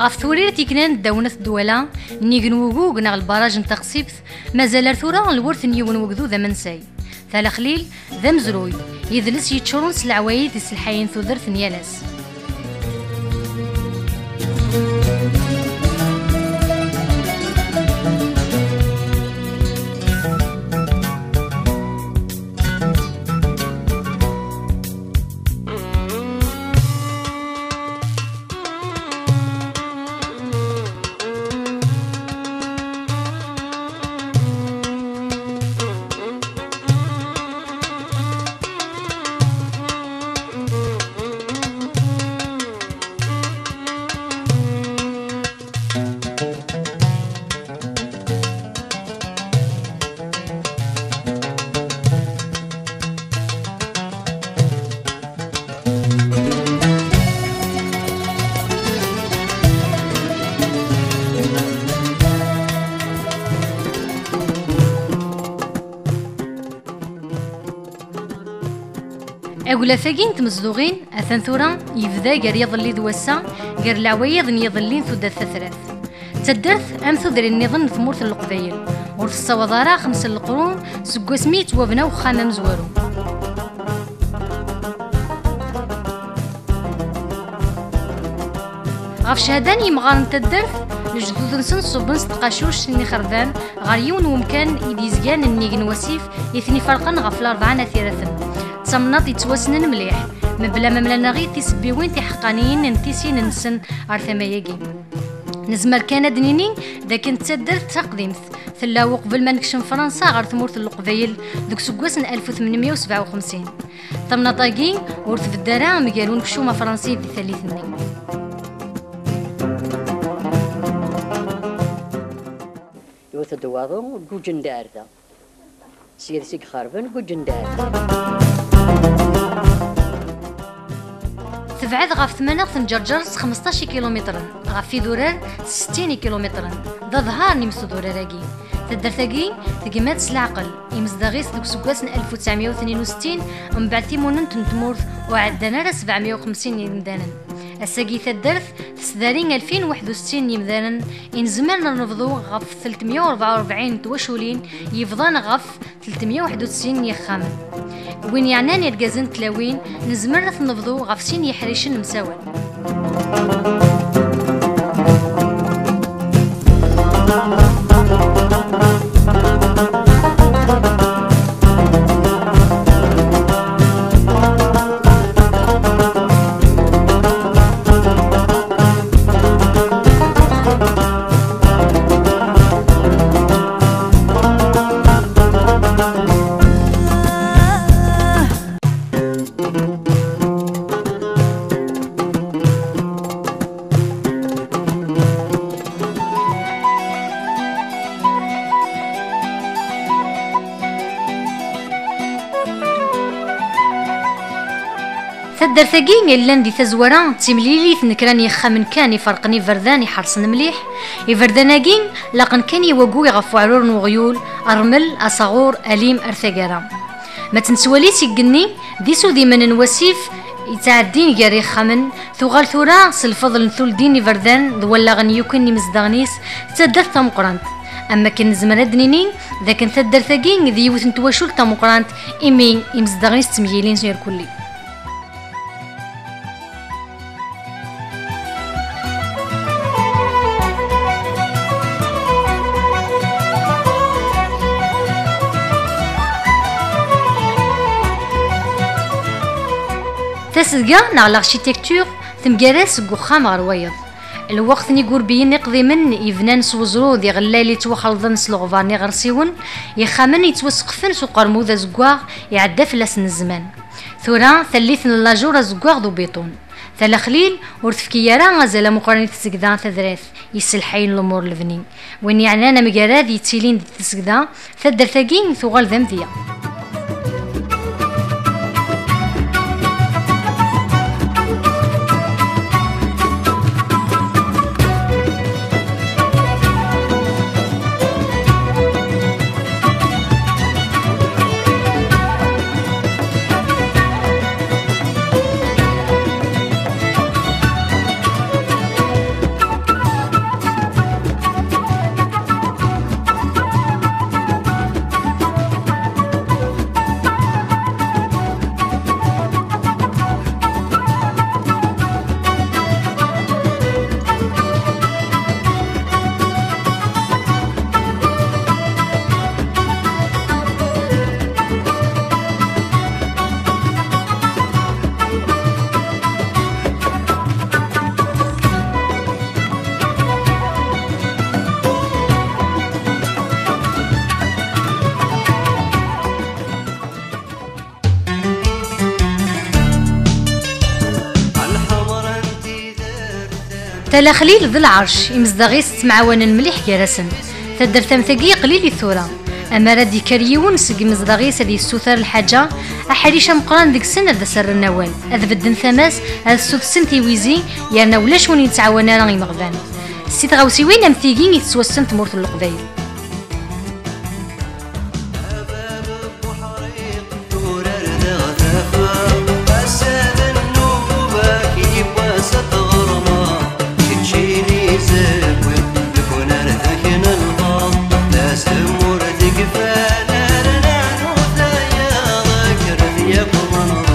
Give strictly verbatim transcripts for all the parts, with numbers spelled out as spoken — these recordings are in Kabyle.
Ɣef Turirt yeknan ddaw n At Dwala, nnig n wugug neɣ lbaraj n Taqsibt, mazal ar tura lwert n yiwen wegdud amensay. Tala Xlil, d amezruy, idles yeččuren s leɛwayed iselḥayen tudert n yal ass. Aglaf-agi n tmezduɣin, atan tura, yebda gar yiḍelli d wass-a, gar leɛwayed n yiḍelli n tudert tatrart. D taddart am tudrin nniḍen n tmurt n Leqbayel, ur tessawaḍ ara xemsa n leqrun seg wasmi yettwabna uxxam amezwaru. Ɣef cchada n yimɣaren n taddart, lejdud-nsen ṣubben s tqacuct n ixerban ɣer yiwen n wemkan i d-yezgan nnig n wasif i ten-iferqen ɣef Larebɛa n At Iraten. D tamnaḍt yettwassnen mliḥ, mebla ma mlan-aɣ-id tisebbiwin tiḥeqqaniyin n tisin-nsen ɣer tama-agi. Nezmer kan ad d-nini d akken d taddart taqdimt, tella uqbel ma nekcem Fransa ɣer tmurt n Leqbayel deg useggas n alef u tmenmya u sebɛa u xemsin. Tamnaḍt-agi ur tbedd ara mgal unekcum afransi di tallit-nni. Iwet-d waḍu, guǧen-d ar da. S yidis i ixerben, guǧen-d ar da. Tebɛed ɣef tmanaɣt n Ǧerǧer s xmesṭac ikilumitren, ɣef idurar s settin ikilumitren. D aḍhar n yimsudurar-agi. Taddart-agi tegma-d s leɛqel. Imezdaɣ-is deg useggas n alef u tesɛemya u tnin u settin, mbeɛd timunent n tmurt, ur ɛeddan ara sebɛemya u xemsin n yimdanen. Ass-agi taddart tesdari alfin u waḥed u settin n yimdanen, i nezmer ad nebḍu ɣef tletmya u rebɛa u rebɛin n twaculin, yebḍan ɣef tletmya u waḥed u tesɛin n yixxamen. Win yeɛnan irgazen d tlawin, nezmer ad t-nebḍu ɣef sin yeḥricen msawen. Taddart-agi yellan di tazwara d timlilit n kra n yixxamen kan iferqen iberdan iḥerṣen mliḥ. Iberdan-agi laqen kan i waguy ɣef uɛrur n uɣyul, rrmel, asaɣur, alim ar taggara. Ma tt-nettwali s igenni, d isudimen n wasif yettɛeddin gar yixxamen, tuɣal tura s lfeḍl n tuldin iberdan d wallaɣen yukin imezdaɣen-is d taddart tameqqrant. Am wakken nezmer ad d-nini d akken taddart-agi d yiwet n twacult tameqqrant, imi imezdaɣen-is ttemyilin irkelli. Tasdga neɣ l'architecture temgar-as seg uxxam ɣer wayeḍ. Lweqt n igurbiyen iqdimen yebnan s weẓrud iɣellal yettwaxelḍen s leɣbar n iɣersiwen, ixxamen yettwaseqfen s uqermud azeggaɣ iɛedda fell-asen zzman. Tura, tallit n llajur azeggaɣ d ubiṭun. Tala Xlil ur tefki ara azal ameqqran i tsegda tatrart yesselḥayen lumuṛ n lebni. Win yeɛnan amgarad yettilin di tsegda, taddart-agi tuɣal d amedya. Tala Xlil d Lɛerc, imezdaɣ-is ttemɛawanen mliḥ gar-asen. Taddart am tagi qlilit tura. Amar ad d-yekker yiwen seg imezdaɣ-is ad yessuter lḥaǧa, aḥric ameqqran deg-sen ad as-rren awal, ad bedden tama-s, ad ssudsen tiwizi, yerna ulac win yettɛawan ara imeɣban. Si tɣawsiwin am tigi i tettwassen tmurt n Leqbayel. Turar daɣ tafa, ass-a d nnuba-k, yiwwas ad tɣermeḍ, keččini zewwi, nekk ur nerdak nelqeḍ, d azemmur deg fana, rnan utayaḍ, kkret yakk ma nruḥ.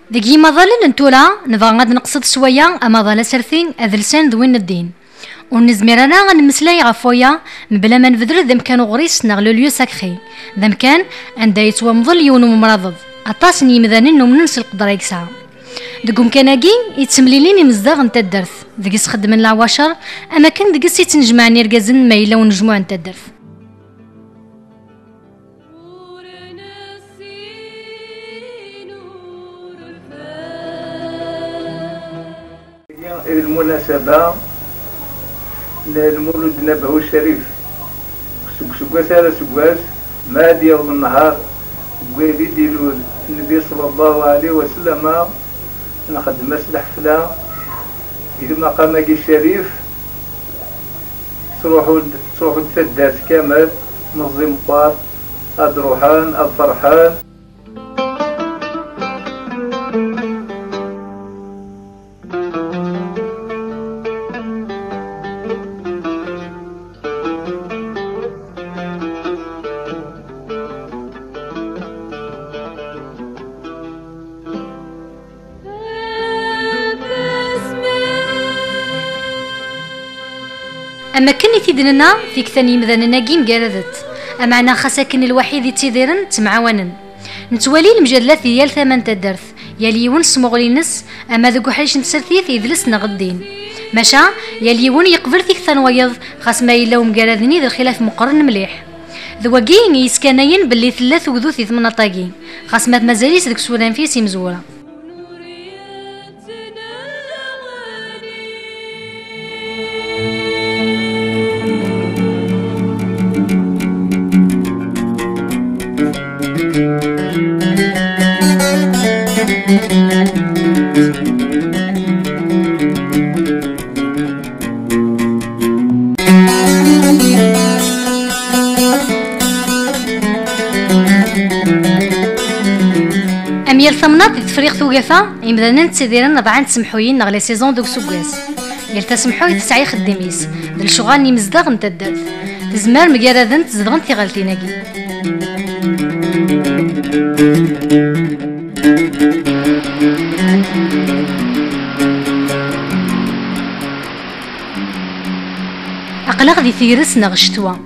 Deg yimaḍalen n tura, nebɣa ad neqsed s waya amaḍal aserti, adelsan d win n ddin. Ur nezmir ara ad nemmeslay ɣef waya mebla ma nebder d amkan uɣris neɣ le lieu sacré, d amkan anda yettwamḍel yiwen umrabeḍ. Aṭas n yimdanen umnen s lqedra i yesɛa. Deg umkan-agi i ttemlilin imezdaɣ n taddart, deg-s xeddmen leɛwacer, am akken deg-s i ttnejmaɛen irgazen ma yella unejmuɛ n taddart. I lmunasaba n Lmulud Nabawi Ccarif, seg useggas ar aseggas, ma ad yaweḍ nnhar deg wayen i d-ilul Nnbi ṣalla Llahu ɛalayhi wa sallama, nxeddem-as leḥfla di lmaqam-agi ccarif. Ttruḥun-d, ttruḥun-d taddart kamel, meẓẓi meqqar, ad ruḥen, ad ferḥen. Am akken i t-id-nenna, tikta n yimdanen-agi mgaradet. Ameɛna xas akken lwaḥid i ttidiren, ttemɛawanen. Nettwali lemjadlat di yal tama n taddart, yal yiwen s tmuɣli-ines, ama deg uḥric n tsertit, idles neɣ ddin. Maca, yal yiwen yeqbel tikta n wayeḍ, xas ma yella umgarad-nni d lxilaf meqqren mliḥ. D wagi i yeskanayen belli tella tugdut di temnaḍt-agi, xas ma mazal-itt deg usuranfi s imezwura. Am yal tamnaḍt di Tefriqt Ugafa, imdanen ttidiren rebɛa n tsemḥuyin neɣ les saisons deg useggas. Yal tasemḥuyt tesɛa ixeddim-is, d lecɣal n yimezdaɣ n taddart. Tezmer mgaraden tzedɣen tiɣaltin-agi. Aql-aɣ di tegrest neɣ ccetwa.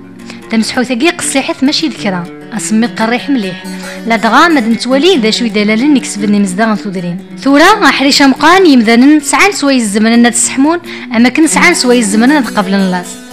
Tamesḥut-agi qessiḥet mačči d kra, asemmiḍ qerriḥ mliḥ. Ladɣa ma d-nettwali d acu i d alalen ikesben imezdaɣ n tudrin. Tura, aḥric ameqqran n yimdanen sɛan swayes zemren ad sseḥmun, am akken sɛan swayes zemren ad qablen laẓ.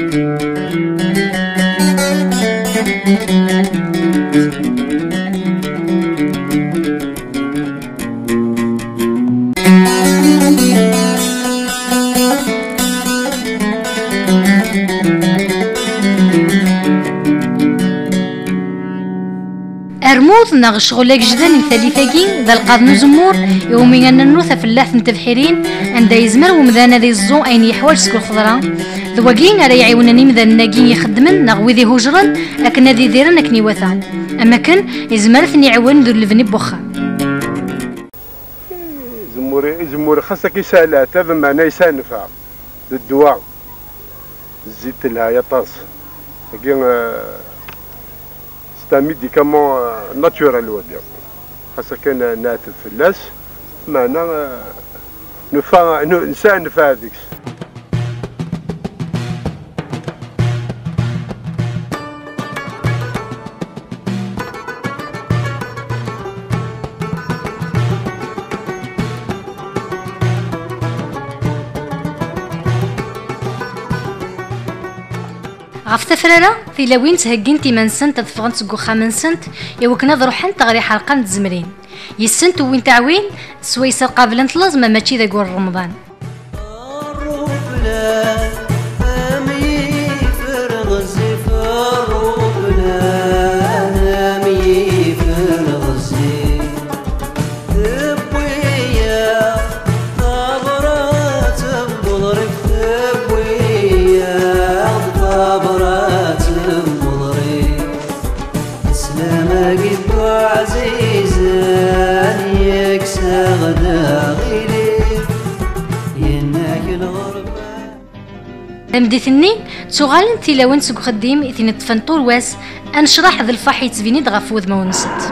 Armud neɣ ccɣel agejdan n tallit-agi d alqaḍ n uzemmur iwumi ad nernu tafellaḥt n tebḥirin, anda yezmer wemdan ad iẓẓu ayen yeḥwaǧ seg lxeḍra. D wagi ara iɛiwnen imdanen-agi ixeddmen neɣ wid ihujren akken ad idiren akken iwata. Am akken, izmer ad ten-iɛiwen d lebni n wexxam. Izemmur, izemmur xas akka yesɛa leɛtab, meɛna yesɛa nnfeɛ d ddwa. Zzit telha aṭas. Agi, euh, c'est un médicament, euh, naturel wagi. Xas akka n-, neɛteb fell-as, meɛna, euh, nufa, nu-, nesɛa nnfeɛ deg-s. Ɣef tafrara, tilawin ttheggint iman-nsent ad ffɣent seg uxxam-nsent i wakken ad ruḥent ɣer iḥerqan n tzemrin. Yis-sent wwint aɛwin, swayes ad qablent laẓ ma mačči d aggur n Remḍan. Rruflan, am yifer ɣezzif, rruflan, am yifer ɣezzif. Tewwi-yaɣ tabrat n uḍrif, tewwi-yaɣ tabrat n uḍrif. Sslam-agi n uɛzizen, yekkes-aɣ-d aɣilif, yenna-k lɣerba. Tameddit-nni, ttuɣalent tilawin seg uxeddim i ten-iṭṭfen ṭul wass, anecraḥ d lferḥ yettbin-d ɣef wudmawen-nsent.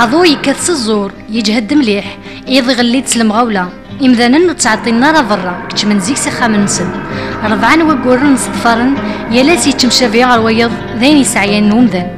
Aḍu yekkat s ẓẓur, yeǧhed mliḥ, iḍ iɣelli-d s lemɣawla. Imdanen ur ttɛeṭṭilen ara berra, keččmen zik s ixxamen-nsen. Rebɛa n wagguren mseḍfaren, yal ass yettemcabi ɣer wayeḍ, d ayen yesseɛyan n umdan.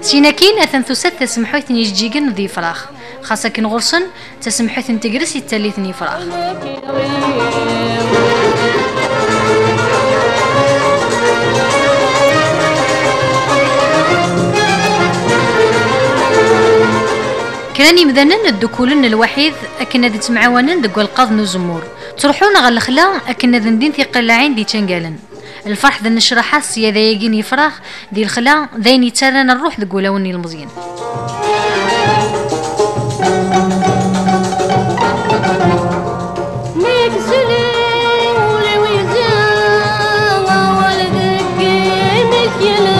Syin akkin, atan tusa-d tasemḥuyt n yijeǧǧigen d yefrax. Xas akken ɣur-sen, d tasemḥuyt n tegres i d tallit n yefrax. Kra n yimdanen ddukkulen lwaḥid akken ad ttemɛawanen deg walqaḍ n uzemmur. Ttruḥun ɣer lexla akken ad ndin tiqellaɛin d ičangalen. Lferḥ d nnecraḥa s ṣṣyada-agi n yefrax di lexla d ayen yettarran rruḥ deg wulawen n yilmeẓyen. Mi yesli wul-iw yezha, awal deg inek yella.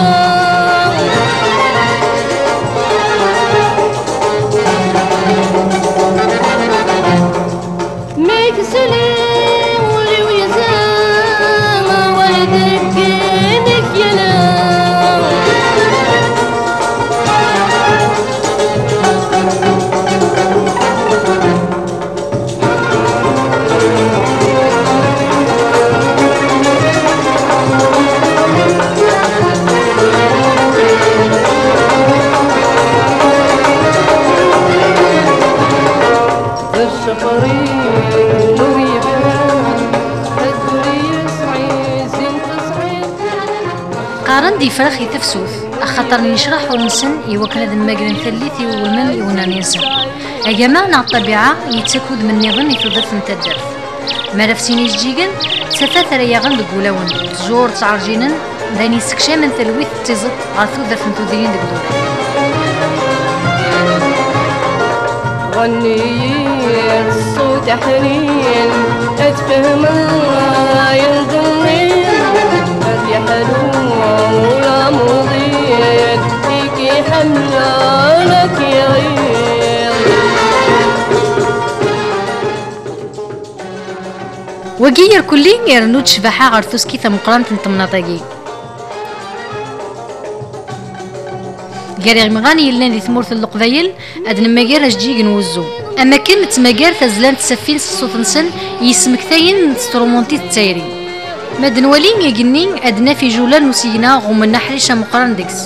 Qqaren-d yefrax i tefsut, axaṭer n yecraḥ ur-nsen i wakken ad mmagren tallit i uwulmen i unnerni-nsen. Agama neɣ ṭṭabiɛa yettak udem nniḍen i tudert n taddart. Mi ara fsin ijeǧǧigen, d tafat ara yaɣen deg wulawen, ttjur ttɛerjinen, d ayen yessekcamen talwit d tiẓeṭ ɣer tudert n tudrin deg idurar. غني الصوت حنين، اتفهم الراي الضنين، هذه حلوة ولا مضيين، فيكي حملة لك يغير. Wagi irkelli irennu-d ccbaḥa ɣer tuskit tameqqrant n temnaḍt-agi. Gar iɣemɣan yellan di tmurt n Leqbayel, ad nemmager ajeǧǧig n wuzzu. Am akken nettmagar tazzla n tsaffin s ṣṣut-nsen yesmektayen n testrumuntit d tayri. Ma d-nwali igenni, ad naf ijulan n usigna ɣummen aḥric ameqqran deg-s.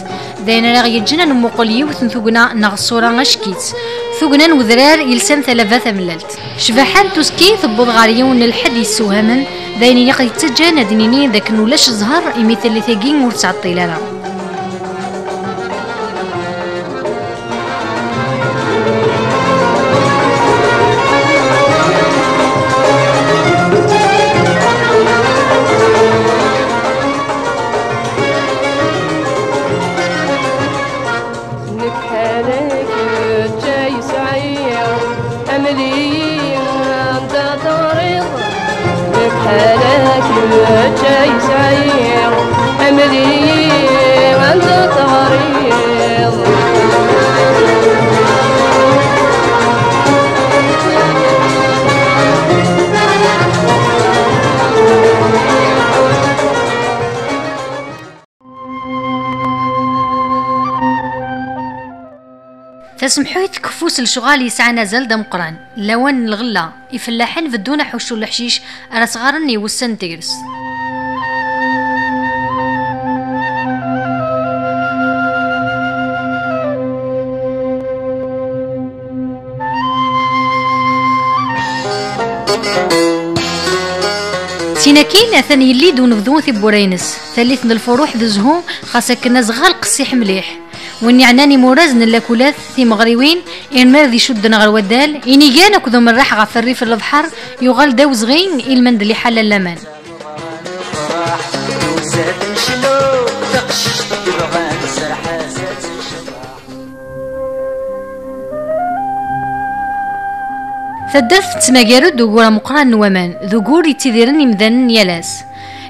D ayen ara ɣ-yeǧǧen ad nemmuqqel yiwet n tugna neɣ ṣṣura acek-itt. Tugna n wedrar yelsan talaba tamellalt. Ccbaḥa n tuski tewweḍ ɣer yiwen n lḥedd yessewhamen, d ayen i ɣ-yettaǧǧan ad d-nini d akken ulac zzher imi tallit-agi ur tettɛeṭṭil ara. Nekk ḥala kečč ay sɛiɣ, amel-iyi anda teɣriḍ. Nekk ḥala kečč ay sɛiɣ, amel-iyi anda teɣriḍ. Tasemḥuyt tkeffu s lecɣal yesɛan azal d ameqqran. Lawan n lɣella, ifellaḥen beddun aḥuccu n leḥcic ara sɣaren i wussan n tegrest. Sin akkin, atan yelli-d unebdu tiwwura-ines. Tallit n lfuruḥ d zzhu, xas akken azɣal qessiḥ mliḥ. Win yeɛnan imuraz n llakulat, timeɣriwin, irmad icudden ɣer waddal, inigan akked umerreḥ ɣef rrif n lebḥer, yuɣal d awezɣi i lmend n liḥala n laman. Taddart tettmagar-d ugur ameqqran n waman, d ugur yettidiren imdanen yal ass.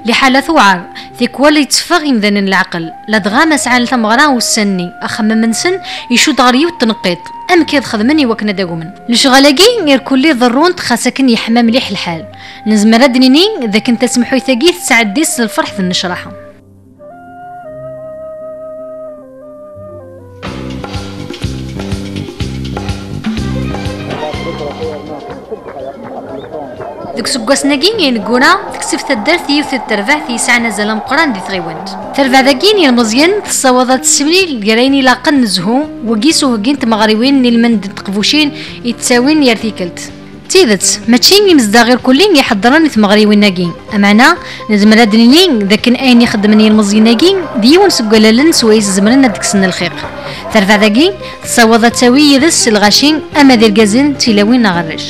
Liḥala tewɛer, tikwal yetteffeɣ imdanen leɛqel, ladɣa ma sɛan tameɣra ussan-nni, axemmem-nsen icudd ɣer yiwet tneqqiṭ, amek ad xedmen i wakken ad agmen. Lecɣal-agi irkelli ḍerrunt xas akken yeḥma mliḥ lḥal. Nezmer ad d-nini d akken tasemḥuyt-agi tettɛeddi s lferḥ d nnecraḥa. Deg useggasen-agi ineggura, tekseb taddart yiwet n terbaɛt yesɛan azal ameqqran di tɣiwant. Tarbaɛt-agi n yilmeẓyen tessawaḍ ad tessemlil gar ayen ilaqen n zzhu, wagi s uheggi n tmeɣriwin n ilmend n teqbucin i ttawin yar tikkelt. D tidet, mačči imezdaɣ irkelli i iḥeddren i tmeɣriwin-agi. Ameɛna, nezmer ad d-nini d akken ayen i xeddmen yilmeẓyen-agi d yiwen seg wallalen swayes zemren ad d-kksen lxiq. Tarbaɛt-agi tessawaḍ ad tawi yid-s lɣaci ama d irgazen, d tilawin neɣ arrac.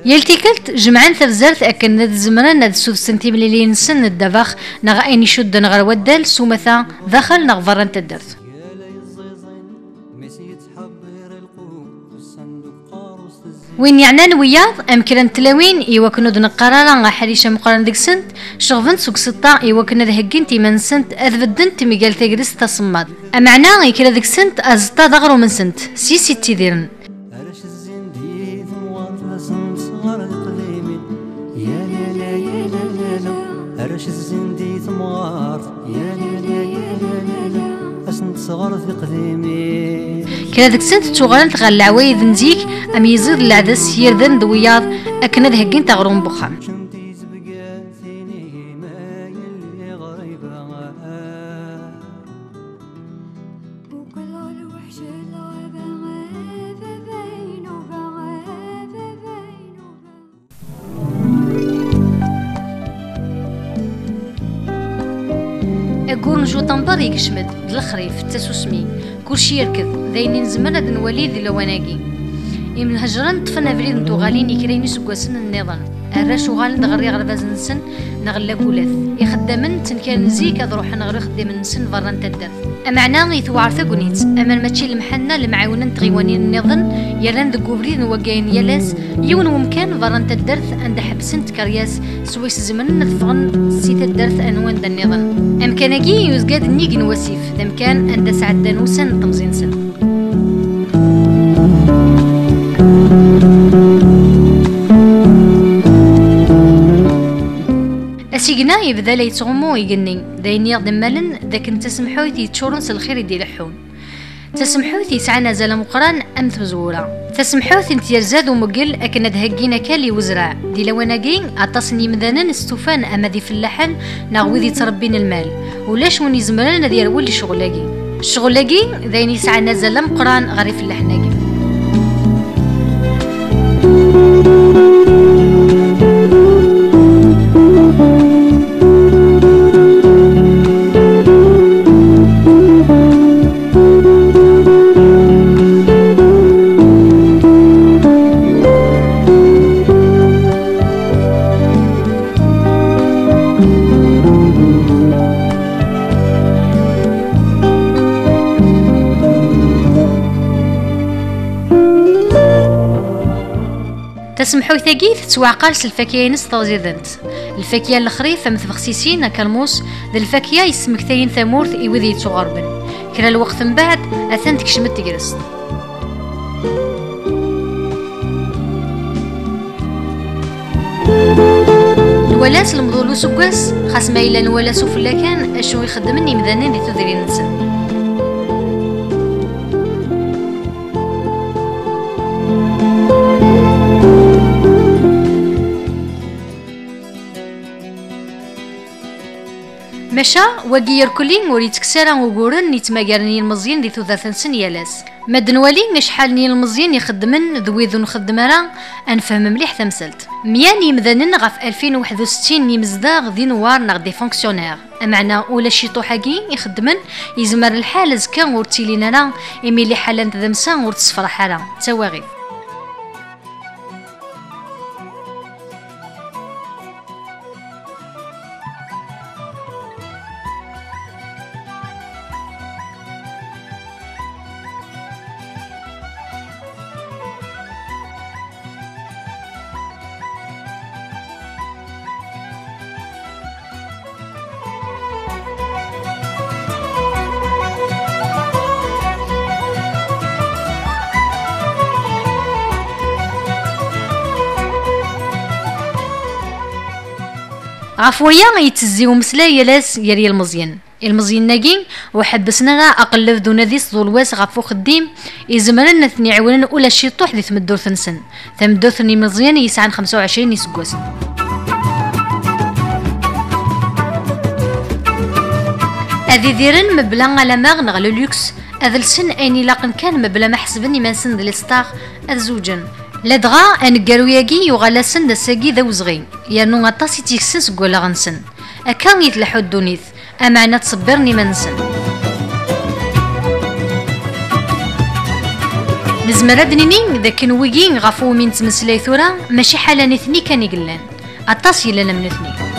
Yal tikkelt, jemɛen tabzert akken ad zemren ad ssudsen timliliyin-nsen n ddabex neɣ ayen icudden ɣer waddal s umata daxel neɣ berra n taddart. Win yeɛnan wiyaḍ, am kra n tlawin, i wakken ur d-neqqar ara aḥric ameqqran deg-sent, ceɣbent seg useṭṭa i wakken ad heggint iman-nsent ad beddent mgal tegrest tasemmaḍt. Ameɛna, i kra deg-sent, azeṭṭa d aɣrum-nsent, s-yes i ttidiren. Arrac zzin-d i temɣart, ad sen-tesɣer d iqdimin. Ya la la, ya la la la. Arrac zzin-d i temɣart. Ya la la, ya la la la. Ad sen-tesɣer d iqdimin. Kra deg-sent ttuɣalent ɣer leɛwayed n zik, am yiẓid n leɛdes, yirden d wiyaḍ, akken ad heggint aɣrum n wexxam. Ččent izebgatin imayen iɣriba. Uqleɣ lweḥc n lɣaba, a baba inuba, a baba. Kurnuj uṭamber yekcem-d, d lexrif, d tasusmi, kulci yerked, d ayen i nezmer ad nwali di lawan-agi. Imnehjren ṭṭfen abrid n tuɣalin i kra n yiseggasen nniḍen. Arrac uɣalen-d ɣer yiɣerbazen-nsen neɣ llagulat. Ixeddamen ttenkaren zik ad ruḥen ɣer ixeddimen-nsen berra n taddart. Ameɛna i tewɛer tagnit, amer mačči lemḥanna lemɛiwna n tɣiwanin nniḍen yerran deg ubrid n waggayen yal ass, yiwen wemkan berra n taddart anda ḥebbsent tkeryas, swayes zemren ad ffɣen si taddart n wanda nniḍen. Amkan-agi yezga-d nnig n wasif, d amkan anda sɛeddan ussan n temẓi-nsen. Asigna yebda la yettɣummu igenni, d ayen i aɣ-d-mmalen d akken d tasemḥuyt yeččuren s lxir i d-ileḥḥun. Tasemḥuyt yesɛan azal ameqqran am tmezwura. Tasemḥuyt n tyerza d umeggal akken ad heggin akal i wezreɛ. Di lawan-agi, aṭas n yimdanen stufan ama d ifellaḥen neɣ wid yettrebbin lmal. Ulac win izemren ad yerwel i ccɣel-agi. Ccɣel-agi d ayen yesɛan azal ameqqran ɣer ifellaḥen-agi. Tasemḥuyt-agi tettwaɛqal s lfakya-ines taẓidant. Lfakya n lexrif am tbexsisin, akalmus, d lfakya yesmektayen tamurt i wid yettuɣerben. Kra lweqt mbeɛd, atan tekcem-d tegrest. Nwala-s lemḍul useggas, xas ma yella nwala s ufella kan, acu i xeddmen yimdanen di tudrin-nsen. Maca, wagi irkelli ur yettekkes ara uguren i ttmagaren yilmeẓyen di tudert-nsen yal ass. Ma d-nwali acḥal n yilmeẓyen ixeddmen d wid ur nxeddem ara, ad nefhem mliḥ tamsalt. Meyya n yimdanen ɣef alfin u waḥed u settin n yimezdaɣ d inewwar neɣ des fonctionnaires. Ameɛna ulac ciṭuḥ-agi ixeddmen, yezmer lḥal azekka ur ttilin ara, imi liḥala n tdamsa ur tessefraḥ ara. D tawaɣit. Ɣef waya i yettezzi umeslay yal ass gar yilmeẓyen. Ilmeẓyen-agi ur ḥebbsen ara aqelleb d unadi s ḍulwas ɣef uxeddim, izemren ad ten-iɛiwnen ula ciṭuḥ di tmeddurt-nsen, tameddurt n yilmeẓyen yesɛan xemsa u ɛecrin iseggasen. Ad idiren mebla alama neɣ le luxe, ad lsen ayen ilaqen kan mebla ma ḥesben iman-nsen d les stars, ad zewǧen. Ladɣa aneggaru-agi yuɣal-asen d ass-agi d awezɣi, yernu aṭas i tt-yekksen seg wallaɣ-nsen. Akka i tleḥḥu ddunit, ameɛna ttṣebbiren iman-nsen. Nezmer ad d-nini d akken wigi ɣef umi nettmeslay tura, mačči ḥala nitni kan i yellan. Aṭas yellan am nutni.